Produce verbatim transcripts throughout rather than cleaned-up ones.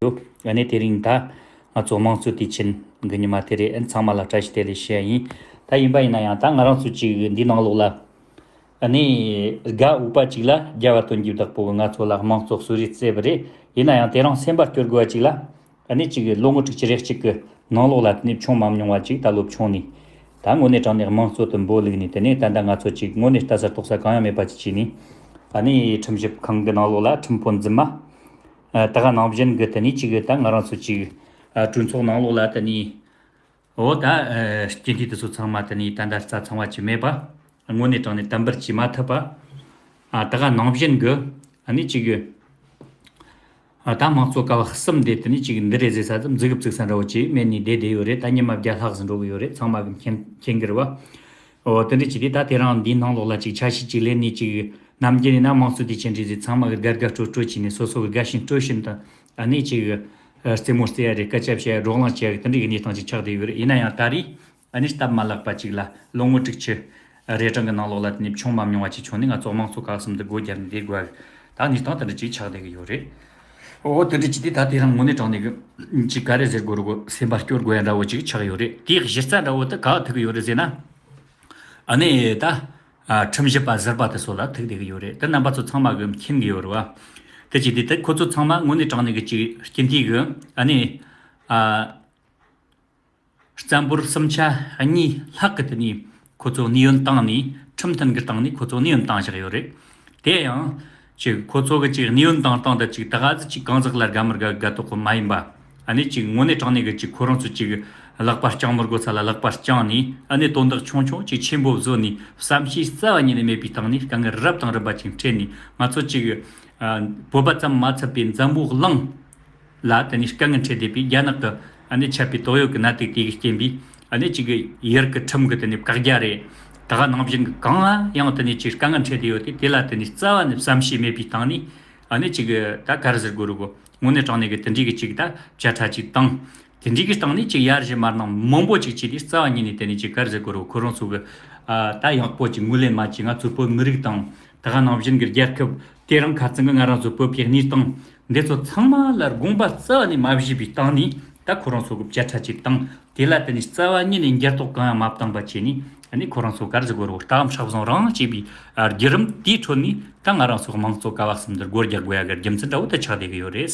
ཡོད། ཨ་ནི་དེ་རིང་ད་ང་ཚོ་དམངས་གཙོ་དུས་ཆེན་གྱི་ཉི་མ་དེ་རེད། ཨ་ནི་ཚང་མ་ལ་བཀྲ་ཤིས་བདེ་ལེགས་ཞུ་ཡ་ཡིན། ད་ཡིན་པ་ཡིན་ན་ཡང་ད་ང་རང་ཚོ་གཅིག་འདི་ནང་ལོགས་ལ། ཨ་ནི་དགའ་འོས་པ་གཅིག་ལ་རྒྱལ་བ་དོན་གྱི་བདག་པོ་གི་ང་ཚོ་ལ་དམངས་གཙོ་གསོལ་རས་བསྩལ་བ་རེད། ཡིན་ན་ཡང་དེ་རིང་སེམས་པ་སྐྱོ་དགོས་པ་གཅིག་ལ། ཨ་ནི་གཅིག་ལོ་ངོ་དྲུག་ཅུ་རེ་གཅིག་གི་ནང་ལོགས་ལ་དེ་ནས་བྱུང་མ་མྱོང་བ་ཅིག་ད་ལོ་བྱུང་ནས། ད་དངོས་གནས་དྲང་གནས་དམངས་གཙོ་དུ་འབོད་ལུགས་ནས། དེ་ནས་ད་ལྟ་ང་ཚོ་གཅིག་དངོས་གནས་ལྟ་ས་རྟོག་ས་གང་ཡང་མེད་པ་ཅིག་བྱས་ནས། ཨ་ནི་ཁྲིམས་ཞིབ་ཁང་གི་ནང་ལོགས་ལ་ཁྲིམས་དཔོན་རྫུན་མ། ཨ་ད་ག་ནང་བཞིན་གི་དེ་ནས་གཅིག་ད་ང་རང་ཚོ་གཅིག་ཨ་གྲོས་ཚོགས་ནང་ལོགས་ལ་དེ་ནས། འོ་ད་ཨ་སྤྱི་འཐུས་དེ་ཚོ་ཚང་མ་དེ་ནས་ད་ལྟ་རྩ་ཚང་བ་ཅིག་མེད་པ། དངོས་གནས་དྲང་གནས་དམ་པར་བྱེད་མ་ཐུབ་པ། ཨ་ད་ག་ནང་བཞིན་གི་ཨ་ནི་གཅིག་གི་ཨ་ད་དམངས་གཙོ་ཀ་བ་གསུམ་དེ་དེ་ནི་གཅིག་འདི་རེད་ཟེར་ས་ཙམ་འཛུགས་བཙུགས་ས་འདྲ་བོ་ཅིག་མེད་ནི་བསྡད་བསྡད་ཡོད་རེད། ད་ཉི་མ་བརྒྱ་ལྷག་ཙམ་འགྲོ་གི་ཡོད་རེད། ཚང་མ་གི་མཁྱེན་མཁྱེན་གི་རེད་བ། འོ་དེ་འདྲ་ཅིག་དེ་ད་དེ་རིང་འདིའི་ནང་ལོགས་ལ་ཅིག་ཆ་ཤས་ཅིག་ལེན་ནས། ཅིག་ནམ་རྒྱུན་ཡིན་ན་དམངས་གཙོ་དུས་ཆེན་རེད་ཟེར། ཚང་མ་གི་དགའ་དགའ་སྤྲོ་སྤྲོ་བྱས་ནས། སོ་སོ་གི་དགའ་བཞིན་སྤྲོ་བཞིན་དུ་ཨ་ནི་ཅིག་རྩེད་མོ་རྩེ་ཡ་རེད། སྐད་ཆ་བཤད་ཡ། བགྲོ་གླེང་བྱེད་ཡ་གི་དེ་འདྲ་གི་གནས་སྟངས་ཅིག་ཆགས་བསྡད་ཡོད་རེད། ཡིན་ན་ཡང་ད་རེས་ཨ་ནི་སྟབས་མ་ལེགས་པ་ཅིག་ལ་ལོ་ངོ་དྲུག་ཅུ་རེ་གྲངས་ཀྱི་ནང་ལོགས་ལ་དེ་ནས་བྱུང་མ་མྱོང་བ་ཅིག་བྱུང་ནས། ང་ཚོ་དམངས་གཙོ་ཀ་བ་གསུམ་དུ་སྒོ་བརྒྱབ་ནས་བསྡད་དགོས་ཡ་གི་ད་གནས་སྟངས་དེ་འདྲ་ཅིག་ཆགས་བསྡད་ཀྱི་ཡོད་རེད། འོ་དེ་འདྲ་ཅིག་དེ་ད་དེ་རིང་དངོས་གནས་དྲང་གནས་གི་ཅིག་ག་རེ་ཟེར་དགོས་རེད་གོ། སེམས་པ་སྐྱོ་དགོས་ཡ་འདྲ་བོ་ཅིག་ཆགས་ཡོད་རེད། དེའི་གཞི་རྩ་འདྲ་བོ་དེ་ག་བ་ཐུག་གི་ཡོད་རེད་ཟེར་ན། ཨ་ནི་ད་ཨ་ཁྲིམས་ཞིབ་པ་ཟུར་པ་དེ་ཚོ་ལ་ཐུག་བསྡད་ཀྱི་ཡོད་རེད། དེ་རྣམ་པ་ཚོ་ཚང་མ་གིས་མཁྱེན་གྱི་ཡོད་རེད་བ། དེ་ཅི་དེ་དེ་ཁོ་ཚོ་ཚང་མ་དངོས་གནས་དྲང་གནས་ཀྱི་ཅིག་སྤྱི་འཐུས་ཀྱི་ཨ་ནི་ཨ་རྩ་འབོར་སུམ་ཆ་གཉིས་ལྷག་གི་དེ་ནས་ཁོ་ཚོ་གནས་དབྱུང་བཏང་ནས། ཁྲིམས་མཐུན་གྱི་སྟེང་ནས་ཁོ་ཚོ་གནས་དབྱུང་བཏང་བཞག་ཡོད་རེད། དེ་ཡང་ཅིག་ཁོ་ཚོ་གི་ཅིག་གནས་དབྱུང་བཏང་སྟངས་དང་ཅིག་ད་ག་ཟིག་ཅིག་གང་ཟག་ལ་དགའ་མི་དགའ་དགའ་དོགས་གི་མ་ཡིན་པ། ཨ་ནི་ཅིག་དངོས་གནས་དྲང་གནས་གི་ཅིག་ཁོ་རང་ཚོ་ཅིག་ལག་པ་བརྐྱངས་མི་དགོས་ས་ལ་ལག་པ་བརྐྱངས་ནས། ཨ་ནི་དོན་དག་ཆུང་ཆུང་ཅིག་ཆེན་པོ་བཟོས་ནས། བསམ་ཤེས་རྩ་བ་ཉིད་ནས་མེད་པའི་སྟེང་ནས་དཀའ་ངལ་རབ་དང་རིམ་པ་ཅིག་འཕྲད་ནས། ང་ཚོ་ཅིག་ཨ་བོད་པ་ཙམ་མ་ཚད་པའི་འཛམ་བུ་གླིང་ལ་དེ་ནས་དཀའ་ངལ་འཕྲད་བསྡད་པའི། རྒྱ་ནག་གི་ཨ་ནི་ཆད་པའི་དོགས་ཡོད་ཀྱི་ནད་དུག་དེ་གི་རྐྱེན་པས། ཨ་ནི་ཅིག་ཡུལ་གྱི་ཁྲིམས་ཀྱི་དེ་ནས་བཀག་རྒྱ་རེད། ད་ག་ནང་བཞིན་གྱི་གང་ལ་ཡང་དེ་ནས་ཅིག་དཀའ་ངལ་འཕྲད་བསྡད་ཡོད་དེ། དེ་ལ་དེ་ནས་རྩ་བ་ནས་བསམ་ཤེས་མེད་པའི་སྟེང་ནས། ཨ་ནི་ཅིག་ད་ག་རེ་ཟེར་དགོས་རེད་གོ། དངོས་གནས་དྲང་གནས་ཀྱི་དེ་འདྲའི་གི་ཅིག་ད་བྱ་ཁྲ་ཅིག་བཏང་། དེ་འདྲའི་གི་སྟེང་ནས་ཅིག་ཡར་ཞུ་མར་གནང་མང་པོ་ཅིག་བྱས་ཏེ། རྩ་བ་ཉིད་ནས་དེ་ནས་ཅིག་ག་རེ་ཟེར་དགོས་རེད་གོ། ཁོ་རང་ཚོ་གི་ཨ་ད་ཡག་པོ་ཅིག་ངོས་ལེན་མ་བྱས། ང་ཚོའི་བོད་མི་རིགས་དང་། ད་ག་ནང་བཞིན་གྱི་རྒྱལ་ཁབ། དེ་རིང་ཁ་རྩང་གི་ང་རང་ཚོ་བོད་པའི་གནས་སྟངས་འདི་ཚོ་ཚང་མ་ལ་དགོངས་པ་རྩ་བ་ནས་མ་བཞེས་པའི་སྟེང་ནས། ད་ཁོ་རང་ཚོ་གི་བྱ་ཁྲ་ཅིག་བཏང་། དེ་ལ་དེ་ནས་རྩ་བ་ཉིད་ནས་འགྱུར་ལྡོག་གང་ཡང་མ་བཏང་བ་བྱས་ནས། ཨ་ནི་ཁོ་རང་ཚོ་ག་རེ་ཟེར་དགོས་རེད། རྟ་གམ་ཧྲག་བཟུང་རང་བྱས་པའི་ཨ་བརྒྱུད་རིམ་དེའི་ཁྲོད་ནས། ད་ང་རང་ཚོ་དམངས་གཙོ་ཀ་བ་གསུམ་འདིར་སྒོ་རྒྱག་དགོས་ཡ་གི་རྒྱུ་མཚན་འདྲ་བོ་དེ་ཆགས་བསྡད་ཀྱི་ཡོད་རེད།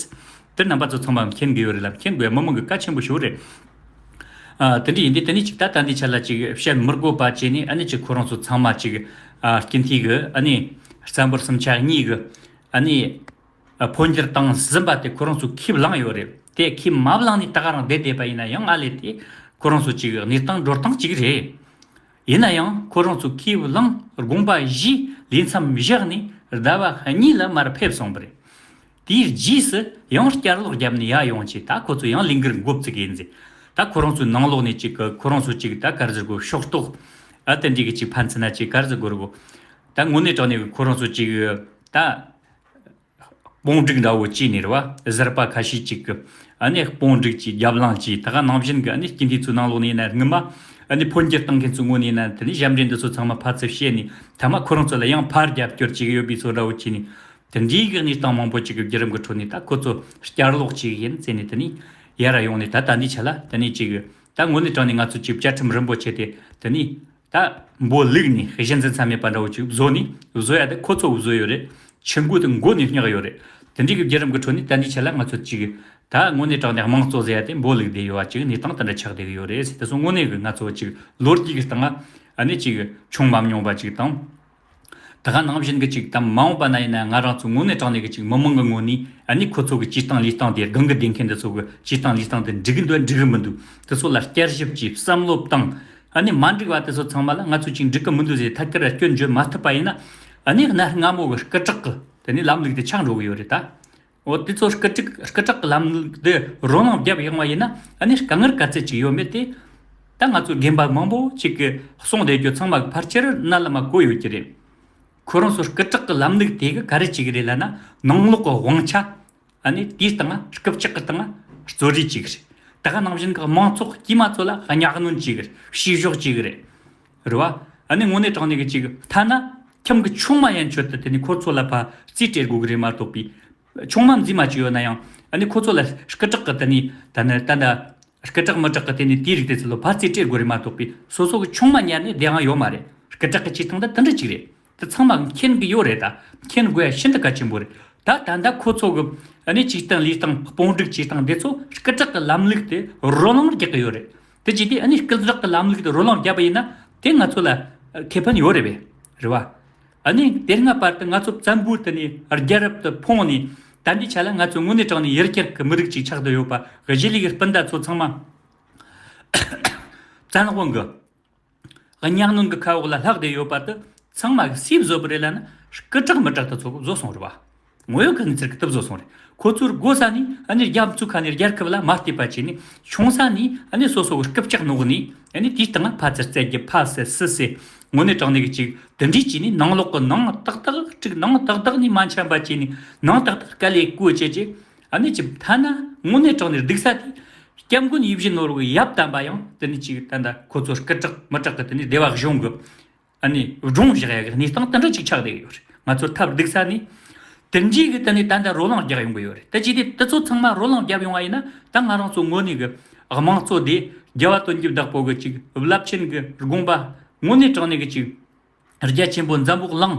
དེ་རྣམ་པ་ཚོ་ཚང་མ་མཁྱེན་གྱི་ཡོད་རེད་ལ། མཁྱེན་དགོས་ཡ་མི་མང་གི་གལ་ཆེན་པོ་ཞིག་རེད། ཨ་དེ་འདྲ་ཡིན་དུས་དེ་ནས་ཅིག་ད་ད་འདི་ཆ་ལ་ཅིག་བཤད་མི་དགོས་པ་བྱས་ནས། ཨ་ནི་ཅིག་ཁོ་རང་ཚོ་ཚང་མ་ཅིག་ཨ་སྤྱི་འཐུས་གི་ཨ་ནི་རྩ་འབོར་སུམ་ཆ་གཉིས་གི་ཨ་ནི་ཨ་འཕོ་འགྱུར་བཏང་ཟིན་པ་དེ་ཁོ་རང་ཚོ་ཁས་བླངས་ཡོད་རེད། དེ་ཁས་མ་བླངས་ནས་ད་ག་རང་བསྡད་བསྡད་པ་ཡིན་ན་ཡང་། ཨ་ལས་དེ་ཁོ་རང་ཚོ་ཅིག་གནས་སྟངས་འགྲོ་སྟངས་ཅིག་རེད། ཡིན་ན་ཡང་ཁོ་རང་ཚོ་ཁས་བླངས། དགོངས་པ་བཞེས། ལས་མཚམས་བཞག་ནས་ཟླ་བ་གཉིས་ལ་མར་ཕེབས་སོང་བ་རེད། དེའི་རྗེས་སུ་ཡང་བསྐྱར་ལོག་བརྒྱབ་ནས་ཡར་ཡོང་བྱས། ད་ཁོ་ཚོ་ཡང་ལས་འགུལ་འགོ་བཙུགས་ཡིན་ཟེར། ད་ཁོ་རང་ཚོའི་ནང་ལོགས་ནས་ཅིག་གི་ཁོ་རང་ཚོ་ཅིག་ད་ག་རེ་ཟེར་དགོས། ཕྱོགས་གཏོགས་ཨ་དེ་འདྲའི་གི་ཅིག་ཕན་ཚུན་ན་ཅིག་ག་རེ་ཟེར་དགོས་རེད་གོ། ད་དངོས་གནས་དྲང་གནས་གི་ཁོ་རང་ཚོ་ཅིག་ད་དཔུང་སྒྲིག་འདྲ་བོ་བྱས་ནས་རེད་བ། ཟུར་པ་ཁ་ཤས་ཅིག་གི་ཨ་ནི་དཔུང་སྒྲིག་བྱས། རྒྱབ་ལངས་བྱས། ད་ག་ནང་བཞིན་གི་ཨ་ནི་སྤྱི་འཐུས་ཚོའི་ནང་ལོགས་ནས་ཡིན་ན། སྔོན་མ་ཨ་ནི་འཕོ་འགྱུར་བཏང་མཁན་ཚོའི་ངོས་ནས་ཡིན་ན། དེ་ནས་ཞབས་འདྲེན་འདི་ཚོ་ཚང་མ་ཕར་ཚུར་བཤད་ནས། མཐའ་མ་ཁོ་རང་ཚོ་ལ་ཡང་ཕར་རྒྱབ་སྐྱོར་བྱེད་ཀྱི་ཡོད་པའི་བཟོ་འདྲ་བོ་བྱས་ནས། དེ་འདྲའི་གི་གནས་སྟངས་མང་པོ་ཅིག་གི་བརྒྱུད་རིམ་གི་ཁྲོད་ནས། ད་ཁོ་ཚོ་བསྐྱར་ལོག་བྱས་ཡིན་ཟེར་ནས། དེ་ནས་ཡར་ར་ཡོང་ནས་ད་ད་འདི་ཆ་ལ་དེ་ནས་ཅིག་ད་དངོས་གནས་དྲང་གནས་ང་ཚོ་ཅིག་བཅའ་ཁྲིམས་རིམ་པོ་ཆད་དེ། དེ་ནས་ད་འབོ་ལུག་ནས་གཞི་འཛིན་ས་མེད་པ་འདྲ་བོ་ཅིག་བཟོ་ནས། བཟོ་ཡ་དེ་ཁོ་ཚོ་བཟོ་ཡོད་རེད། ཆུ་མགོ་དེ་མགོ་ནས་བསྙེགས་ཡོད་རེད། དེ་འདྲའི་གི་བརྒྱུད་རིམ་གི་ཁྲོད་ནས་ད་འདི་ཆ་ལ་ང་ཚོ་ཅིག་ད་དངོས་གནས་དྲང་གནས་དམངས་གཙོ་ཟེར་ཡ་དེ་འབོ་ལུག་བསྡད་ཡོད་པ་ཅིག་གནས་སྟངས་དེ་འདྲ་ཆགས་བསྡད་གི་ཡོད་རེད་ཟེར། དེ་ཚོ་དངོས་གནས་གི་ང་ཚོ་ཅིག་ལོ་རྒྱུས་གི་སྟེང་ཨ་ནི་ཅིག་བྱུང་མ་མྱོང་པ་ཅིག་དང་། ད་ག་ནང་བཞིན་གི་ཅིག་ད་མ་འོངས་པ་ན་ཡིན་ན། ང་རང་ཚོ་དངོས་གནས་དྲང་གནས་གི་ཅིག་མི་མང་གི་ངོས་ནས་ཨ་ནི་ཁོ་ཚོ་གི་བྱེད་སྟངས་ལས་སྟངས་དེ། སྒང་གི་བསྡད་མཁན་འདི་ཚོ་གི་བྱེད་སྟངས་ལས་སྟངས་དེ་འགྲིག་གི་འདུག་འགྲིག་གི་མི་འདུག་དེ་ཚོ་ལ་བསྐྱར་ཞིབ་ཀྱིས་བསམ་བློ་བཏང་། ཨ་ནི་མ་འགྲིག་པ་དེ་ཚོ་ཚང་མ་ལ་ང་ཚོ་ཅིག་འགྲིག་གི་མི་འདུག་ཟེར་ཐད་ཀར་སྐྱོན་བརྗོད་མ་ཐུབ་པ་ཡིན་ན། ཨ་ནི་གནའ་སྔ་མོ་གི་སྐུ་དྲག་གི་དེ་ནི་ལམ་ལུགས་དེ་ཆགས་འགྲོ་གི་ཡོད་རེད་ད། འོ་དེ་ཚོ་སྐུ་དྲག་སྐུ་དྲག་གི་ལམ་ལུགས་དེ་རོ་ལངས་བརྒྱབ་ཡོང་བ་ཡིན་ན། ཨ་ནི་དཀའ་ངལ་ག་ཚད་ཅིག་ཡོད་མེད་དེ། ད་ང་ཚོ་རྒན་པ་མང་པོ་ཅིག་གིས་གསུངས་བསྡད་རྒྱུ་ཚང་མ་གི་ཕལ་ཆེར་རྣ་ལམ་མ་གོ་ཡོད་ཀྱི་རེད། ཁོ་རང་ཚོ་སྐུ་དྲག་གི་ལམ་ལུགས་དེ་གི་ག་རེ་བྱེད་ཀྱི་རེད་ལབ་ན། ནང་ལོགས་གི་དབང་ཆ་ཨ་ནི་དེའི་སྟེང་ང་རྐུབ་བཀྱག་གི་སྟེང་ང་རྩོད་རེས་བྱེད་ཀྱི་རེད། ད་ག་ནང་བཞིན་གི་དམངས་ཚོགས་དཀྱུས་མ་ཚོ་ལ་གཉའ་གནོན་བྱེད་ཀྱི་རེད། བཤུ་གཞོག་བྱེད་ཀྱི་རེད། རེད་བ། ཨ་ནི་དངོས་གནས་དྲང་གནས་གི་ཅིག་ཐ་ན་ཁྱིམ་གི་ཆུང་མ་ཡན་ཆོད་དུ་དེ་ནི་ཁོ་ཚོ་ལ་ཕར་རྩིས་སྤྲད་དགོས་ཀྱི་རེད་མ་གཏོགས་པའི། ཆུང་མ་མཛེས་མ་ཅིག་ཡོད་ན་ཡང་ ཨ་ནི་ཁོ་ཚོ་ལ་སྐུ་དྲག་གི་དེ་ནི་ད་ནི་ད་ད་སྐུ་དྲག་མི་དྲག་གི་དེ་ནི་དེའི་རིགས་དེ་ཚོ་ལ་ཕར་ཚུར་སྤྲད་དགོས་རེད་མ་གཏོགས་པའི་སོ་སོ་གི་ཆུང་མ་ཉར་ནས་བསྡད་ཡང་ཡོད་མ་རེད། སྐུ་དྲག་གི་བྱེད་སྟངས་ད་དེ་འདྲ་ཅིག་རེད། དེ་ཚང་མ་མཁྱེན་གི་ཡོད་རེད། ད་མཁྱེན་དགོས་ཡ་ཤིན་ཏུ་གལ་ཆེན་པོ་རེད། ད་ད་ལྟ་ཁོ་ཚོ་གི་ཨ་ནི་ཅིག་སྟངས་ལས་སྟངས་དཔུང་སྒྲིག་བྱེད་སྟངས་དེ་ཚོ་སྐུ་དྲག་གི་ལམ་ལུགས་དེ་རོ་ལངས་རྒྱག་གི་ཡོད་རེད། དེ་བྱས་ཏེ་ཨ་ནི་སྐུ་དྲག་གི་ལམ་ལུགས་དེ་རོ་ལངས་བརྒྱབ་པ་ཡིན་ན་དེ་ང་ཚོ་ལ་ཁེ་ཕན་ཡོད་རེད་པས། རེད་བ། ཨ་ནི་དེ་སྔ་བར་དུ་ང་ཚོ་བཙན་པོའི་དེ་ནས་རྒྱལ་རབས་དེ་ཕུང་ནས་ད་ལྟའི་ཆ་ལ་ང་ཚོ་དངོས་གནས་དྲང་ནས་ཡུལ་གྱར་གྱི་མི་རིགས་ཅིག་ཆགས་བསྡད་ཡོད་པ། གཞི་ལུགས་ཀྱི་སྤུན་ཟླ་ཚོ་ཚང་མ་བཙན་དབང་གི་གཉའ་གནོན་གྱི་ཁ་འོག་ལ་ལྷག་བསྡད་ཡོད་པ་དེ་ཚང་མ་གིས་སུས་བཟོས་པ་རེད་ལབ་ན་སྐུ་དྲག་མི་དྲག་དེ་ཚོ་གིས་བཟོས་སོང་རེད་བ། དངོས་ཡོད་ཀྱི་གནས་ཚུལ་གྱིས་དེ་བཟོས་སོང་རེད། ཁོ་ཚོར་དགོས་ས་ནི་ཨ་ནི་རྒྱ་མཚོ་ཁ་ནས་རྒྱལ་ཁབ་ལ་མ་བལྟས་པ་བྱས་ནས་ཆུང་ས་ནས་ཨ་ནི་སོ་སོ་གི་རྐུབ་ལྕགས་བསྣོགས་ནས་ཨ་ནི་དེའི་སྟེང་ལ་ཕར་ཚུར་བཙལ་རྒྱུ། ཕ་ཟེར་སུ་ཟེར། དངོས་གནས་དྲང་གནས་ཀྱི་ཅིག་དེ་འདྲས་བྱས་ནས་ནང་ལོགས་ཀྱི་ནང་ཏག་ཏག་དཀྲུགས། ནང་ཏག་ཏག་ནས་མ་འཆམ་པ་བྱས་ནས་ནང་ཏག་ཏག་དཀའ་ལས་བཀོལ་བྱས་ཀྱི་ཨ་ནི་ཅིག་ཐ་ན་དངོས་གནས་དྲང་གནས་སྡུག་ས་དེ་སྐྱབས་མགོན་ཡིད་བཞིན་ནོར་བུའི་ཡབ་དམ་པ་ཡང་དེ་ནས་ཅིག་ད་ལྟ་ཁོ་ཚོ་སྐུ་དྲག་མི་དྲག་གི་དེ་ནས་སྡེ་བ་གཞུང་གི་ཨ་ནི་སྒྲུང་བཞག་ཡ་གི་གནས་སྟངས་དེ་འདྲ་ཅིག་ཆགས་བསྡད་ཡོད་རེད། ང་ཚོ་ཐབས་སྡུག་ས་ནས་དེ་འདྲའི་གི་དེ་ནས་ད་ལྟ་རོ་ལངས་རྒྱག་ཡོང་གི་ཡོད་རེད། དེ་བྱས་ཏེ་དེ་ཚོ་ཚང་མ་རོ་ལངས་བརྒྱབ་ཡོང་བ་ཡིན་ན་ད་ང་རང་ཚོ་དངོས་གནས་གི་དམངས་གཙོ་དེ་རྒྱལ་བ་དོན་གྲུབ་བདག་པོ་གི་ཅིག་རླབས་ཆེན་གི་དགོངས་པ་དངོས་གནས་དྲང་གནས་གི་ཅིག་རྒྱ་ཆེན་པོ་འཛམ་བུ་གླིང་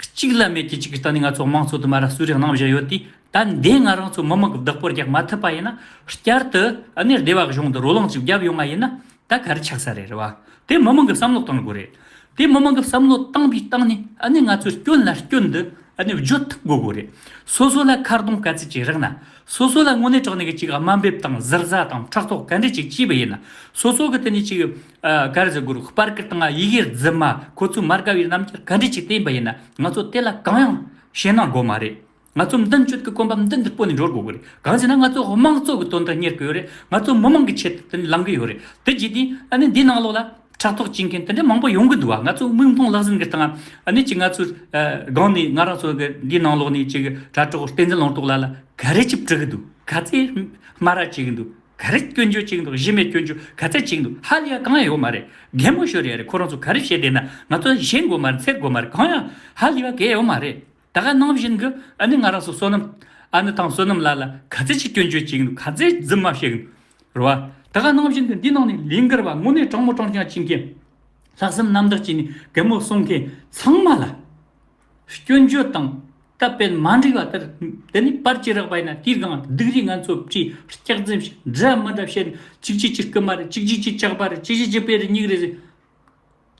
གཅིག་ལ་མེད་ཀྱི་གཅིག་གི་སྟེང་ནས་ང་ཚོ་དམངས་གཙོ་དུ་མ་ར་གསོལ་རས་གནང་བཞིན་ཡོད་དུས། ད་འདི་ང་རང་ཚོ་མི་མང་གི་བདག་པོ་རྒྱག་མ་ཐུབ་པ་ཡིན་ན་བསྐྱར་དུ་ཨ་ནི་སྡེ་བ་གཞུང་དུ་རོ་ལངས་ཅིག་བརྒྱབ་ཡོང་བ་ཡིན་ན་ད་ག་རེ་ཆགས་ས་རེད། རེད་བ། དེ་མི་མང་གི་བསམ་བློ་གཏང་དགོས་རེད། དེ་མི་མང་གི་བསམ་བློ་བཏང་པའི་སྟེང་ནས་ཨ་ནི་ང་ཚོས་སྐྱོན་ལ་སྐྱོན་འདི་ཨ་ནི་བརྗོད་ཐུབ་དགོས་དགོས་རེད། སོ་སོ་ལ་ཁ་རྡུང་ག་ཚོད་ཅིག་རེག་ན། སོ་སོ་ལ་དངོས་གནས་དྲང་གནས་ཀྱི་ཅིག་དམའ་འབེབས་དང་ཟུར་ཟ་དང་ཕྲག་དོག་ག་འདྲས་ཅིག་བྱས་པ་ཡིན་ན། སོ་སོ་གི་དེ་ནས་ཅིག་ཨ། ག་རེ་ཟེར་དགོས་རེད། སྤར་ཁུར་དང་ཡི་གེ་རྫུན་མ། ཁོ་ཚོས་མ་དགའ་བའི་རྣམ་འགྱུར་ག་འདྲས་ཅིག་བསྟན་པ་ཡིན་ན། ང་ཚོ་དེ་ལ་གང་ཡང་ཞེད་སྣང་དགོས་མ་རེད། ང་ཚོ་མདུན་སྐྱོད་ཀྱི་གོམ་པ་མདུན་དུ་སྤོ་ནས་འགྲོ་དགོས་ཀྱི་རེད། གང་ཟེར་ན་ང་ཚོ་དམངས་གཙོ་གི་དོན་དག་གཉེར་གྱི་ཡོད་རེད། ང་ཚོ་མི་མང་གི་ཆེད་དུ་དེ་ནས་ལངས་ཀྱི་ཡོད་རེད། དེ་བྱས་དུས་ཨ་ནི་འདི་ནང་ལོགས་ལ་ཕྲག་དོག་བྱེད་མཁན་དེ་འདྲ་མང་པོ་ཡོང་གི་འདུག་བ། ང་ཚོ་མིག་མཐོང་ལག་ཟིན་གྱི་སྟེང་ཨ་ནི་ཅིག་ང་ཚོ་ཨ། སྒང་ནས་ང་རང་ཚོ་གི་འདི་ནང་ལོགས་ནས་ཅིག་དྲ་གྲོགས་བསྟན་འཛིན་ལུང་རྟོགས་ལགས་ལ་ག་རེ་ཅིག་འབྲི་གི་འདུག་ག་ཚད་སྨ་ར་བྱེད་ཀྱི་འདུག་ག་རེ་སྐྱོན་བརྗོད་བྱེད་ཀྱི་འདུག་གཞི་མེད་སྐྱོན་བརྗོད་ག་ཚད་བྱེད་ཀྱི་འདུག་ཧ་ལས་ཡ་གང་ཡང་ཡོད་མ་རེད། གད་མོ་ཤོར་ཡ་རེད། ཁོ་རང་ཚོ་ག་རེ་བཤད་བསྡད་ན་ང་ཚོ་ཞེན་དགོས་མ་རེད། འཚེར་དགོས་མ་རེད། གང་ཡང་ཧ་ལས་པ་གང་ཡང་ཡོད་མ་རེད། ད་ག་ནང་བཞིན་གྱི་ཨ་ནི་ང་རང་ཚོ་བསོད་ནམས། ཨ་ནི་དང་བསོད་ནམས་ལགས་ལ་ག་ཚད་ཅིག་སྐྱོན་བརྗོད་བྱེད་ཀྱི་འདུག་ག་ཚད་རྫུན་མ་བཤད་ཀྱི་འདུག་རེད་བ། ད་ག་ནང་བཞིན་གྱི་འདི་ནང་ནས་ལས་འགུལ་བ་དངོས་གནས་དྲང་མོ་དྲང་རྐྱང་བྱེད་མཁན། ལྷག་བསམ་རྣམ་དག་བྱས་ནས་གད་མོ་གསུང་མཁན་ཚང་མ་ལ་སྐྱོན་བརྗོད་དང་ད་དཔེ་མ་འགྲིག་པ་ལྟར་དེ་ནས་པར་ཅིག་རག་པ་ཡིན་ན་དེའི་སྒང་སྡུག་རུས་ང་ཚོ་བྲིས། སྐྱག་རྫུན་བཤད། འདྲ་མི་འདྲ་བཤད། གཅིག་གཅིག་གཅིག་རྐུ་མ་རེད། གཅིག་གཅིག་གཅིག་ཇག་པ་རེད། གཅིག་གཅིག་གཅིག་དཔེ་རེད། སྙིགས་རེད་ཟེར།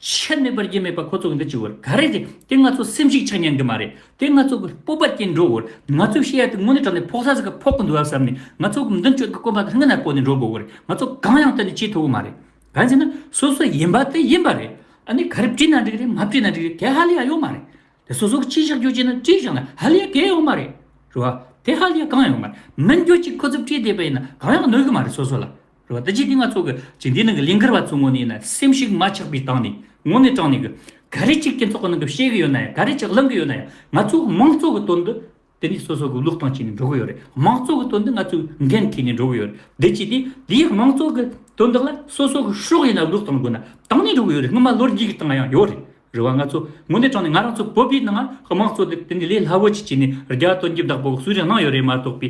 ཆད་མེད་པར་རྒྱུན་མེད་པར་ཁོ་ཚོ་གི་འདི་བྱེད་དགོས་རེད། ག་རེ་རེད། དེ་ང་ཚོ་སེམས་ཤུགས་ཆག་ཉན་གི་མ་རེད། དེ་ང་ཚོ་གི་སྤོབས་པ་སྐྱེ་འགྲོ་གི་རེད། ང་ཚོ་བཤད་ཡ་དེ་དངོས་གནས་དྲང་གནས་ཕོག་ས་ཟིག་གི་ཕོག་གི་འདུག་ཨ་བསམ་ནས་ང་ཚོ་གི་མདུན་སྐྱོད་ཀྱི་གོམ་པ་དེ་སྔོན་ན་སྤོ་ནས་འགྲོ་དགོས་གི་རེད། ང་ཚོ་གང་ཡང་དེ་ནས་བྱེད་ཐུབ་གི་མ་རེད། གང་ཟེར་ན་སོ་སོ་ཡིན་པ་དེ་ཡིན་པ་རེད། ཨ་ནི་ག་རེ་བྲིས་ན་འགྲིག་རེད། མ་བྲིས་ན་འགྲིག་རེད། དེ་ཧ་ལས་ཡ་ཡོད་མ་རེད། དེ་སོ་སོ་གི་ཅི་བཞག་རྒྱུ་བྱས་ན་བྲིས་བཞག་ན་ཧ་ལས་ཡ་གལ་ཡོད་མ་རེད། རེད་བ། དེ་ཧ་ལས་ཡ་གང་ཡང་ཡོད་མ་རེད། མི་འགྱུར་ཅིག་ཁོ་ཚོས་བྲིས་བསྡད་པ་ཡིན་ན་གང་ཡང་གནོད་གི་མ་རེད་སོ་སོ་ལ། རེད་བ། ད་ཅི་དེ་ང་ཚོ་གི་ཅི་འདི་ནང་གི་ལས་འགུལ་བ་ཚོ་ངོ་ནས་ཡིན་ན་སེམས་ཤུགས་མ་ཆག་པའི་སྟེང་ནས་དངོས་གནས་དྲང་གནས་གི་ག་རེ་ཅིག་སྤྱི་ཚོགས་གི་ནང་གི་བཤད་གི་ཡོད་ན་ཡང་། ག་རེ་ཅིག་གླེང་གི་ཡོད་ན་ཡང་། ང་ཚོ་དམངས་གཙོ་གི་དོན་དུ་དེ་ནས་སོ་སོ་གི་བློས་གཏོང་བྱས་ནས་འགྲོ་གི་ཡོད་རེད། དམངས་གཙོ་གི་དོན་དུ་ང་ཚོས་འགན་འཁྱེར་ནས་འགྲོ་གི་ཡོད་རེད། དེ་ཅི་དེ་དེའི་དམངས་གཙོ་གི་དོན་དག་ལ་སོ་སོ་གི་སྲོག་ཡིན་ན་བློས་གཏོང་དགོས་ན་བཏང་ནས་འགྲོ་གི་ཡོད་རེད། སྔོན་མ་ལོ་རྒྱུས་ཀྱི་སྟེང་ཡང་ཡོད་རེད། རེད་བ། ང་ཚོ་དངོས་གནས་དྲང་གནས་ང་རང་ཚོ་བོད་པའི་ནང་དམངས་གཙོ་དེ་དེ་ནས་ལས་སླ་བོ་ཅིག་བྱས་ནས་རྒྱལ་བ་དོན་གྲུབ་བདག་པོ་གི་གསོལ་རས་གནང་ཡོད་རེད་མ་གཏོགས་པའི།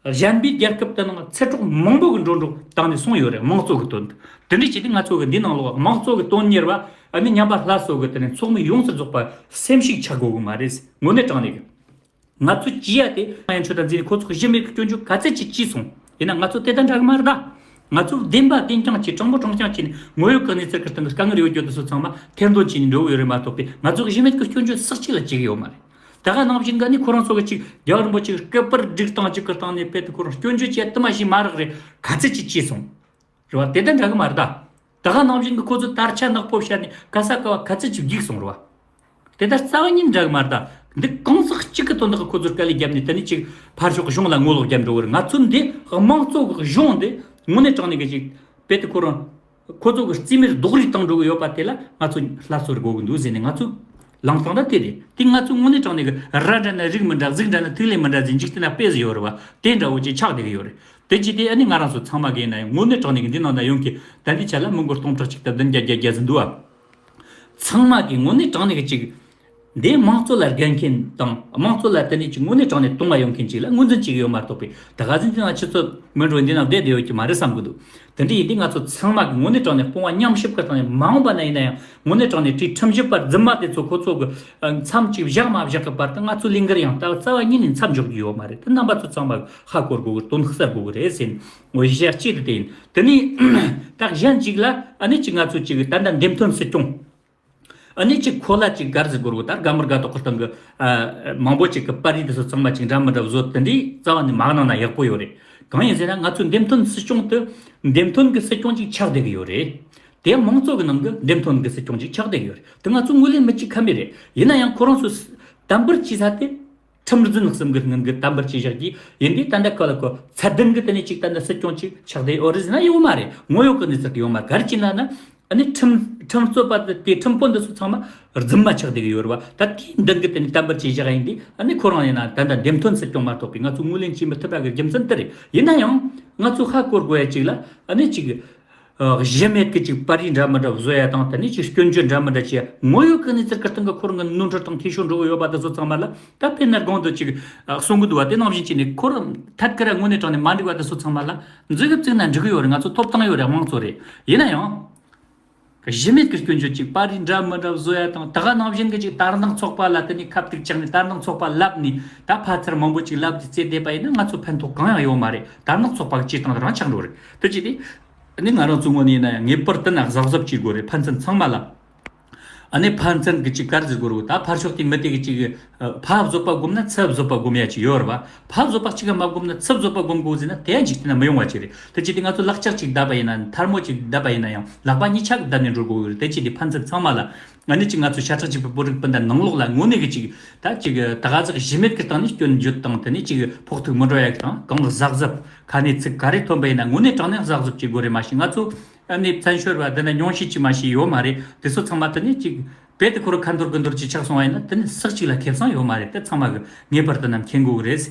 གཞན་པའི་རྒྱལ་ཁབ་དེ་ནང་ཚེ་སྲོག་མང་པོ་གི་འགྲོ་འགྲོ་བཏང་ནས་སོང་ཡོད་རེད། དམངས་གཙོ་གི་དོན་དུ། དེ་འདྲ་བྱས་ཏེ་ང་ཚོ་གི་འདི་ནང་ལོགས་དམངས་གཙོ་གི་དོན་གཉེར་བ་ཨ་ནི་ཉམས་པ་སླར་གསོ་གི་དེ་ནས་ཚོགས་མི་ཡོངས་སུ་རྫོགས་པ་སེམས་ཤུགས་ཆག་དགོས་གི་མ་རེད། དངོས་གནས་དྲང་གནས་གི་ང་ཚོ་བྱེད་ཡ་དེ་ཡང་ཆོས་དང་འཛིན་ནས་ཁོ་ཚོ་གཞི་མེད་གི་སྐྱོན་བརྗོད་ག་ཚད་ཅིག་བྱས་སོང་། ཡིན་ན་ང་ཚོ་དེ་ལྟར་འདྲ་གི་མ་རེད་ད། ང་ཚོ་བདེན་པ་བདེན་རྐྱང་བྱས། དྲང་པོ་དྲང་རྐྱང་བྱས་ནས་དངོས་ཡོད་གི་གནས་ཚུལ་གི་སྟེང་གི་དཀའ་ངལ་ཡོད་རྒྱུ་དེ་ཚོ་ཚང་མ་ཐེར་འདོན་བྱས་ནས་འགྲོ་གི་ཡོད་རེད་མ་གཏོགས་པས། ང་ཚོ་གི་གཞི་མེད་གི་སྐྱོན་བརྗོད་སུ་གཅིག་ལ་བྱེད་གི་ཡོད་མ་རེད། ད་ག་ནང་བཞིན་ག་ནི་ཁོ་རང་ཚོ་གི་ཅིག་རྒྱལ་བ་རིན་པོ་ཆེ་གི་སྐུ་པར་སྒྲིག་སྟངས་ཅིག་གི་སྟེང་ནས་དཔེ་དེ་ཁོ་རང་སྐྱོན་བརྗོད་བྱས་དུ་མ་ཞིག་མ་རག་རེད། ག་ཚད་ཅིག་བྱས་སོང་། རེད་བ། དེ་ལྟར་འདྲ་གི་མ་རེད་ད། ད་ག་ནང་བཞིན་གི་ཁོ་ཚོ་དར་ཆ་ནག་པོ་ཤར་ནས་ག་ས་ག་བ་ག་ཚད་ཅིག་བརྒྱུགས་སོང་། རེད་བ། དེ་ལྟར་རྩ་བ་ཉིད་འདྲ་གི་མ་རེད་ད། འདི་གང་ཟག་གཅིག་གི་དོན་དག་གི་ཁོ་ཚོར་དཀའ་ལས་བརྒྱབ་ནས་དེ་ནི་ཅིག་ཕར་ཕྱོགས་གི་གཞུང་ལ་ངོ་ལོག་བརྒྱབ་འགྲོ་གི་རེད། ང་ཚོ་འདི་དམངས་གཙོ་གི་གཞུང་འདི་དངོས་གནས་དྲང་གནས་གི་ཅིག་དཔེ་དེ་ཁོ་རང་ཁོ་ཚོ་གི་རྩིས་མེད་རྡོག་རིལ་བཏང་འགྲོ་གི་ཡོད་པ་དེ་ལ་ང་ཚོ་སླར་གསོ་དགོས་གི་འདུག་ཟེར་ནས་ང་ཚོ་ལངས་སྟངས་ད་དེ་རེད། དེ་ང་ཚོ་དངོས་གནས་དྲང་གནས་གི་ར་འདྲ་ན་རིགས་མི་འདྲ། གཟུགས་འདྲ་ན་ཐིག་ལེ་མི་འདྲ་ཟེར། འཇིག་རྟེན་ན་དཔེ་ཟིག་ཡོད་རེད་བ། དེ་འདྲ་བོ་ཅིག་ཆགས་བསྡད་གི་ཡོད་རེད། དེ་ཅི་སྟེ་ཨ་ནི་ང་རང་ཚོ་ཚང་མ་གི་ཡིན་ན་ཡང་དངོས་གནས་དྲང་གནས་གི་འདི་ནང་ན་ཡོང་གི་ད་འདི་ཆ་ལ་མི་མགོ་སྟོང་ཕྲག་གཅིག་དང་བདུན་བརྒྱ་བརྒྱད་བརྒྱ་ཟིན་འདུག་ཨ། ཚང་མ་གི་དངོས་གནས་དྲང་གནས་གི་ཅིག་ འདི་དམངས་གཙོ་ལ་དགའ་མཁན་དང་དམངས་གཙོ་ལ་དེ་ནས་ཅིག་དངོས་གནས་དྲང་ནས་དུང་བ་ཡོད་མཁན་ཅིག་ལ་ངོས་འཛིན་བྱེད་ཀྱི་ཡོད་མ་གཏོགས་པའི་ད་ག་ཟིག་འདི་ན་ཆུ་ཚོད་མི་འགྲོ་འདི་ན་བསྡད་བསྡད་ཡོད་ཀྱི་མ་རེད་བསམ་གི་འདུག་དེ་འདྲ་ཡིན་དུས་ང་ཚོ་ཚང་མ་གི་དངོས་གནས་དྲང་ནས་དཔུང་བ་མཉམ་གཤིབ་ཀྱི་སྟེང་ནས་མ་འོངས་པ་ན་ཡིན་ན་ཡང་དངོས་གནས་དྲང་ནས་དེའི་ཁྲིམས་ཞིབ་པ་རྫུན་མ་དེ་ཚོ་ཁོ་ཚོ་གི་མཚམས་ཅིག་བཞག་མ་བཞག་གི་བར་དུ་ང་ཚོ་ལས་འགུལ་ཡང་ད་རྩ་བ་ཉིད་ནས་མཚམས་འཇོག་རྒྱུ་ཡོད་མ་རེད། དེ་རྣམ་པ་ཚོ་ཚང་མ་གི་ཧ་གོ་དགོས་གི་དོན་གསལ་དགོས་གི་རེད་ཟེར་ནས་འོ་ཡ་གཅིག་དེ་ཡིན། དེ་ནས་ད་གཞན་ཅིག་ལ་ཨ་ནི་ཅིག་ང་ཚོ་ཅིག་ད་ལྟ་འདེམས་ཐོན་སྲིད་སྐྱོང་། ཨ་ནི་ཅིག་ཁོ་ལ་ཅིག་ག་རེ་ཟེར་དགོས་རེད། ད་དགའ་མོར་དགའ་ཏོག་གི་སྟེང་གི་ཨ་མང་པོ་ཅིག་གི་པར་རིས་དེ་ཚོ་ཚང་མ་ཅིག་འདྲ་མི་འདྲ་བཟོ་དེ་འདྲའི་རྩ་བ་ནས་མ་གནང་ན་ཡག་པོ་ཡོད་རེད། གང་ཡིན་ཟེར་ན་ང་ཚོའི་འདེམས་ཐོན་སྲིད་སྐྱོང་དེ་འདེམས་ཐོན་གི་སྲིད་སྐྱོང་ཅིག་ཆགས་བསྡད་གི་ཡོད་རེད། དེ་ཡང་མང་གཙོ་གི་ནང་གི་འདེམས་ཐོན་གི་སྲིད་སྐྱོང་ཅིག་ཆགས་བསྡད་གི་ཡོད་རེད། དེ་ང་ཚོ་ངོས་ལེན་མི་བྱེད་ཁ་མེད་རེད། ཡིན་ན་ཡང་ཁོ་རང་ཚོ་དམ་པར་བྱེད་ས་དེ། ཁྲིམས་རྫུན་གསུམ་གྱི་སྔོན་གྱི་དམ་པར་བྱས་བཞག་གི་ཡིན་དུས་ད་ལྟ་ག་ལ་གོ་ཚད་ལྡན་གྱི་དེ་ནས་ཅིག་ད་ལྟ་སྲིད་སྐྱོང་ཅིག་ཆགས་བསྡད་ཡོད་རེད་ཟེར་ན་ཡོད་མ་རེད། ངོ་ཡོད་ཀྱི་གནས་ཚུལ་ཡོད་མ་རེད། ག་རེ་བྱས་ན་ན་ཨ་ནི་ཁྲིམས་ཁྲིམས་རྩོད་པ་དེ་ཁྲིམས་དཔོན་འདི་ཚོ་ཚང་མ་རྫུན་མ་ཆགས་བསྡད་ཀྱི་ཡོད་རེད་བ། ད་དེའི་མདུན་གྱི་དེ་ནས་དམ་པར་བྱས་བཞག་ཡིན་དུས་ཨ་ནི་ཁོ་རང་ཡིན་ན་ད་ལྟ་འདེམས་ཐོན་སྲིད་སྐྱོང་མ་གཏོགས་པའི་ང་ཚོ་ངོས་ལེན་བྱེད་མི་ཐུབ་པ་གི་རྒྱུ་མཚན་དེ་རེད། ཡིན་ན་ཡང་ང་ཚོ་ཧ་གོ་དགོས་ཡ་ཅིག་ལ་ཨ་ནི་ཅིག་གཞི་མེད་ཀྱི་ཅིག་པར་རིས་འདྲ་མི་འདྲ་བཟོ་ཡ་དང་དེ་ནས་ཅིག་སྐྱོན་བརྗོད་འདྲ་མི་འདྲ་བྱེད་ཡ་ངོ་ཡོད་ཀྱི་གནས་ཚུལ་གྱི་སྟེང་གི་ཁོ་རང་གི་ནོར་འཁྲུལ་དང་འཐུས་ཤོར་འགྲོ་གི་ཡོད་པ་དེ་ཚོ་ཚང་མ་ལ་ད་དཔེར་ན་གོང་དུ་ཅིག་གསུང་གི་འདུག་བ། དེ་ནང་བཞིན་བྱས་ནས་ཁོ་རང་ཐད་ཀར་དངོས་གནས་དྲང་ནས་མ་འགྲིག་པ་དེ་ཚོ་ཚང་མ་ལ་མཛུབ་གུ་བཙུགས་ན་འགྲིག་གི་ཡོད་རེད། ང་ཚོ་ཐོབ་ཐང་ཡོད་རེད། དམངས་གཙོ་རེད། ཡིན་ན་ཡང་གཞི་མེད་ཀྱི་སྐྱོན་བརྗོད་ཅིག་པར་རིས་འདྲ་མི་འདྲ་བཟོ་ཡ་དང་ད་ག་ནང་བཞིན་གྱི་ཅིག་དར་ནག་ཚོགས་པ་ལ་དེ་ནས་ཁ་ཐུག་བཅག་ནས་དར་ནག་ཚོགས་པ་ལབ་ནས་ད་ཕལ་ཆེར་མང་པོ་ཅིག་ལབ་ཀྱི་བརྩེ་བསྡད་པ་ཡིན་ན་ང་ཚོ་ཕན་ཐོགས་གང་ཡང་ཡོད་མ་རེད། དར་ནག་ཚོགས་པ་གི་སྤྱིར་བཏང་རང་ཆགས་འགྲོ་རེད། དེ་ཅི་སྟེ། ནི་ང་རང་ཚོ་ངོས་ནས་ཡིན་ན་ཡང་ངེས་པར་དུ་ན་གཟབ་གཟབ་བྱེད་དགོས་རེད། ཕན་ཚུན་ཚང་མ་ལ། ཨ་ནི་ཕན་ཚུན་གི་ཅིག་ག་རེ་ཟེར་དགོས་རེད། ད་ཕར་ཕྱོགས་དེ་མི་དེ་གི་ཅིག་ཕ་བཟོད་པ་སྒོམ་ན་ཚུར་བཟོད་པ་སྒོམ་ཡ་ཅིག་ཡོད་རེད་བ། ཕ་བཟོད་པ་གཅིག་ག་མ་སྒོམ་ན་ཚུར་བཟོད་པ་སྒོམ་དགོས་ཟེར་ན་དེ་ཡང་འཇིག་རྟེན་ན་མི་ཡོང་བ་ཅིག་རེད། དེ་ཅི་སྟེ་ང་ཚོ་ལག་ལྕགས་ཅིག་བརྡབས་པ་ཡིན་ན་ཐལ་མོ་ཅིག་བརྡབས་པ་ཡིན་ན་ཡང་ལག་པ་གཉིས་ཆ་གི་བརྡབས་ནས་འགྲོ་དགོས་ཀྱི་རེད། དེ་ཅི་སྟེ་ཕན་ཚུན་ཚང་མ་ལ་ཨ་ནི་ཅིག་ང་ཚོ་ཤ་ཁྲག་གཅིག་པའི་བོད་རིགས་སྤུན་ཟླ་ནང་ལོགས་ལ་དངོས་གནས་གི་ཅིག་ད་ཅིག་ད་ག་ཟིག་གཞི་མེད་ཀྱི་སྟེང་ནས་སྐྱོན་བརྗོད་དང་དེ་ནས་ཅིག་ཕོག་ཐུག་མི་འགྲོ་ཡ་གི་དང་གང་གཟབ་གཟབ་ཁ་ནས་ཚིག་ག་རེ་ཐོན་པ་ཡིན་ན་དངོས་གནས་དྲང་གནས་གཟབ་གཟབ་བྱེད་དགོས་རེད། མ་གཞི་ང་ཚོ་ཨ་ནི་བཙན་བྱོལ་བ་འདི་ན་ཉུང་ཤས་ཅིག་མ་ཞིག་ཡོད་མ་རེད། དེ་ཚོ་ཚང་མ་དེ་ནས་ཅིག་རྦད་དེ་ཁོ་རང་ཁ་འཐོར་དགུ་འཐོར་ཅིག་ཆགས་སོང་བ་ཡིན་ན་དེ་ནི་ཟག་ཅིག་ལ་ཁེ་བཟང་ཡོད་མ་རེད། དེ་ཚང་མ་གི་ངེས་པར་དུ་ནམ་མཁྱེན་དགོས་གི་རེད།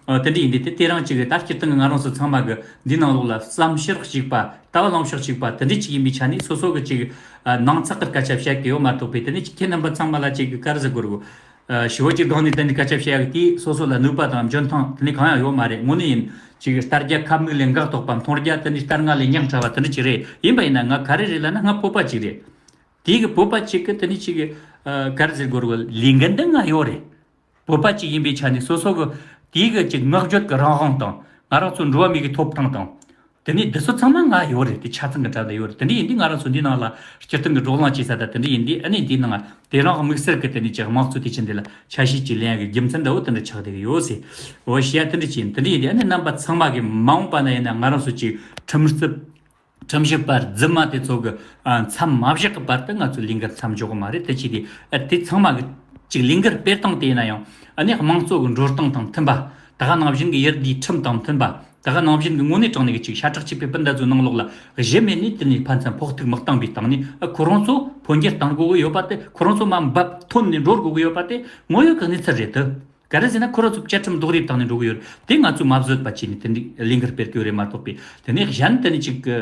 ཨ་དེ་འདྲ་ཡིན་དུས་དེ་དེ་རང་ཅིག་ད་སྤྱིར་བཏང་གི་ང་རང་ཚོ་ཚང་མ་གི་འདི་ནང་ལོགས་ལ་བསམ་ཤེས་གཅིག་པ་ལྟ་བ་ལངས་ཕྱོགས་གཅིག་པ་དེ་འདྲ་ཅིག་ཡིན་པའི་ཆ་ནས་སོ་སོ་གི་ཅིག་ཨ་ནང་ཚགས་ཀྱི་སྐད་ཆ་བཤད་གི་ཡོད་མ་གཏོགས་པའི་དེ་ནས་ཅིག་ཁྱེད་རྣམ་པ་ཚང་མ་ལ་ཅིག་གི་ག་རེ་ཟེར་དགོས་རེད། ཨ་ཞི་བ་ཅིག་སྒང་ནས་དེ་འདྲ་སྐད་ཆ་བཤད་ཡག་དེས་སོ་སོ་ལ་ནུས་པ་དང་འཇོན་ཐང་དེ་འདྲ་གང་ཡང་ཡོད་མ་རེད། དངོས་གནས་ཡིན་ཅིག་ལྟ་རྒྱ་ཁ་མིག་ལས་འགག་དོག་པ་མཐོང་རྒྱ་དེ་འདྲ་ལྟར་ང་ལས་ཉག་ཕྲ་བ་དེ་འདྲ་ཅིག་རེད། ཡིན་པ་ཡིན་ན་ང་ག་རེ་རེད་ལབ་ན་ང་བོད་པ་ཅིག་རེད། དེའི་གི་བོད་པ་ཅིག་གི་དེ་ནི་ཅིག་གི་ཨ་ག་རེ་ཟེར་དགོས་རེད། ལས་འགན་དེ་ང་ཡོད་རེད། བོད་པ་ཅིག་ཡིན་པའི་ཆ་ནས་སོ་སོ་གི་དེའི་གི་ཅིག་བསྔགས་བརྗོད་ཀྱི་རང་དབང་དང་ང་རང་ཚོ་འགྲོ་བ་མི་གི་ཐོབ་ཐང་དང་། དེ་ནས་འདི་ཚོ་ཚང་མ་ང་ཡོད་རེད། དེ་ཆ་ཚང་གི་གྲལ་དུ་ཡོད་རེད། དེ་འདྲ་ཡིན་དུས་ང་རང་ཚོ་འདི་ནང་ལ་སྤྱིར་བཏང་གི་བགྲོ་གླེང་བྱེད་ས་དང་དེ་འདྲ་ཡིན་དུས་ཨ་ནི་འདི་ནང་དེ་རང་དམིགས་བསལ་གི་དེ་ནས་ཅིག་དམངས་གཙོ་དེ་ཆེན་འདི་ལ་ཆ་ཤས་ཅིག་ལེན་ཡ་གི་རྒྱུ་མཚན་འདྲ་བོ་དེ་འདྲ་ཆགས་བསྡད་གི་ཡོད་ཟེར། འོ་བཤད་ཡ་དེ་འདྲ་ཅིག་ཡིན། དེ་འདྲ་ཡིན་དུས་ཨ་ནི་རྣམ་པ་ཚང་མ་གི་མ་འོངས་པ་ན་ཡིན་ན་ང་རང་ཚོ་ཅིག་ཁྲིམས་རྩོད། ཁྲིམས་ཞིབ་པ་རྫུན་མ་དེ་ཚོ་གི་ཨ་མཚམས་མ་བཞག་གི་བར་དུ་ང་ཚོ་ལས་འགུལ་མཚམས་འཇོག་གི་མ་རེད། དེ་ཅི་དེ་ཨ་དེ་ཚང་མ་གི་ཅིག་ལས་འགུལ་སྤེལ་སྟངས་དེ་ཡིན་ན་ཡང་ཨ་ནི་དམངས་གཙོ་གི་འགྲོ་སྟངས་དང་མཐུན་པ། ད་ག་ནང་བཞིན་གི་ཡུལ་དེའི་ཁྲིམས་དང་མཐུན་པ། ད་ག་ནང་བཞིན་གི་དངོས་གནས་དྲང་གནས་གི་ཅིག་ཤ་ཁྲག་གཅིག་པའི་སྤུན་ཟླ་ཚོའི་ནང་ལོགས་ལ་གཞི་མེད་ནས་དེ་ནས་ཕན་ཚུན་ཕོག་ཐུག་མི་བཏང་བའི་སྟེང་ནས་ཨ་ཁོ་རང་ཚོ་འཕོ་འགྱུར་གཏང་དགོས་གི་ཡོད་པ་དེ། ཁོ་རང་ཚོ་མར་འབབ་ཐོན་ནས་འགྲོ་དགོས་གི་ཡོད་པ་དེ་དངོས་ཡོད་ཀྱི་གནས་ཚུལ་རེད་དེ། ག་རེ་ཟེར་ན་ཁོ་རང་ཚོ་བཅའ་ཁྲིམས་རྡོག་རིལ་བཏང་ནས་འགྲོ་གི་ཡོད་རེད། དེ་ང་ཚོས་མ་བཟོད་པ་བྱས་ནས་དེ་འདྲའི་ལས་འགུལ་སྤེལ་གི་ཡོད་རེད་མ་གཏོགས་པའི་དེ་ནས་གཞན་དེ་ནས་ཅིག་གི་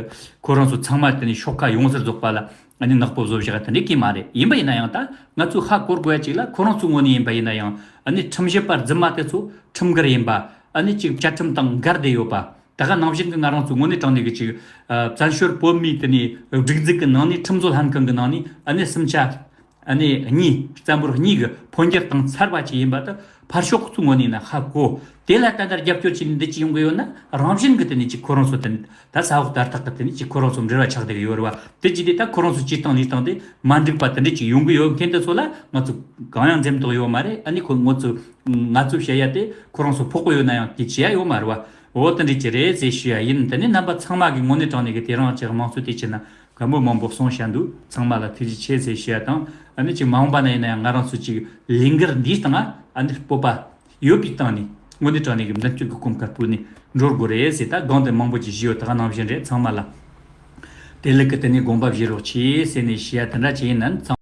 ཁོ་རང་ཚོ་ཚང་མ་དེ་ནས་ཤོག་ཁག་ཡོངས་སུ་རྫོགས་པ་ལ་ཨ་ནི་ནག་པོ་བཟོ་བཞག་དེ་འདྲའི་གི་མ་རེད། ཡིན་པ་ཡིན་ན་ཡང་ད་ང་ཚོས་ཧ་གོ་དགོས་ཡ་ཅིག་ལ་ཁོ་རང་ཚོའི་ངོས་ནས་ཡིན་པ་ཡིན་ན་ཡང་ཨ་ནི་ཁྲིམས་ཞིབ་པ་རྫུན་མ་དེ་ཚོ་ཁྲིམས་འགལ་ཡིན་པ། ཨ་ནི་ཅིག་བཅའ་ཁྲིམས་དང་འགལ་བསྡད་ཡོད་པ། ད་ག་ནང་བཞིན་གི་ང་རང་ཚོ་དངོས་གནས་དྲང་གནས་གི་ཅིག་ཨ་བཙན་བྱོལ་བོད་མིའི་དེ་ནས་སྒྲིག་འཛུགས་ཀྱི་ནང་ནས་ཁྲིམས་བཟོ་ལྷན་ཁང་གི་ནང་ནས་ཨ་ནི་སུམ་ཆ་ཨ་ནི་གཉིས་བཙན་པོར་གཉིས་ཀྱི་འཕོ་འགྱུར་བཏང་ཚར་བ་ཅིག་ཡིན་པ་དེ་ཕར་ཕྱོགས་ཚོའི་ངོས་ནས་ན་ཧ་གོ། དེ་ལ་ད་ལྟ་རྒྱབ་སྐྱོར་བྱས་ནས་འདི་ཅིག་ཡོང་གི་ཡོད་ན་རང་བཞིན་གི་དེ་ནས་ཅིག་ཁོ་རང་ཚོ་དེ་ནས་ད་ས་འོག་དར་ཐག་གི་དེ་ནས་ཅིག་ཁོ་རང་ཚོ་འབྲེལ་བ་ཆགས་བསྡད་གི་ཡོད་རེད་བ། དེ་ཅི་དེ་ད་ཁོ་རང་ཚོ་སྤྱིར་བཏང་ལས་སྟངས་དེ་མ་འགྲིག་པ་དེ་འདྲ་ཅིག་ཡོང་གི་ཡོད་མཁན་དེ་ཚོ་ལ་ང་ཚོ་གང་ཡང་འཛེམ་དོགས་ཡོད་མ་རེད། ཨ་ནི་ཁོ་ངོ་ཚོ་ང་ཚོ་བཤད་ཡ་དེ་ཁོ་རང་ཚོ་ཕོག་གི་ཡོད་ན་ཡང་དེ་བྱེད་ཡ་ཡོད་མ་རེད་བ། འོ་དེ་འདྲ་ཅིག་རེད་ཟེར་ཞུ་ཡ་ཡིན། དེ་ནས་རྣམ་པ་ཚང་མ་གི་ངོས་ནས་དྲང་གནས་གི་དེ་རིང་ཅིག་དམངས་གཙོ་དེ་བྱས་ན་ག་མོ་མང་པོ་གསུངས་བཞག་འདུག་ཚང་མ་ལ་ཐུགས་རྗེ་ཆེ་ཟེར་ཞུ་ཡ་དང་ཨ་ནི་ཅིག་མ་འོངས་པ་ན་ཡིན་ན་ཡང་ང་རང་ཚོ་ཅིག་ལས་འགུལ་འདིའི་སྟེང་ཨ་ནི་སྤོབས་པ་ཡོད་པའི་སྟེང་ནས་དངོས་གནས་དྲང་གནས་ཀྱི་མདུན་སྐྱོད་ཀྱི་གོམ་ཁ་སྤོས་ནས་འགྲོ་དགོས་རེད་ཟེར། ད་སྒང་དེ་མང་པོ་ཅིག་ཞུས་ཡོད། ད་ག་ནང་བཞིན་རེད། ཚང་མ་ལ་དེ་ལུགས་ཀྱི་དེ་ནས་དགོངས་པ་བཞེས་རོགས་གྱིས་ཟེར་ནས་ཞུ་ཡ་དེ་འདྲ་ཅིག་ཡིན་ན་ཚང་།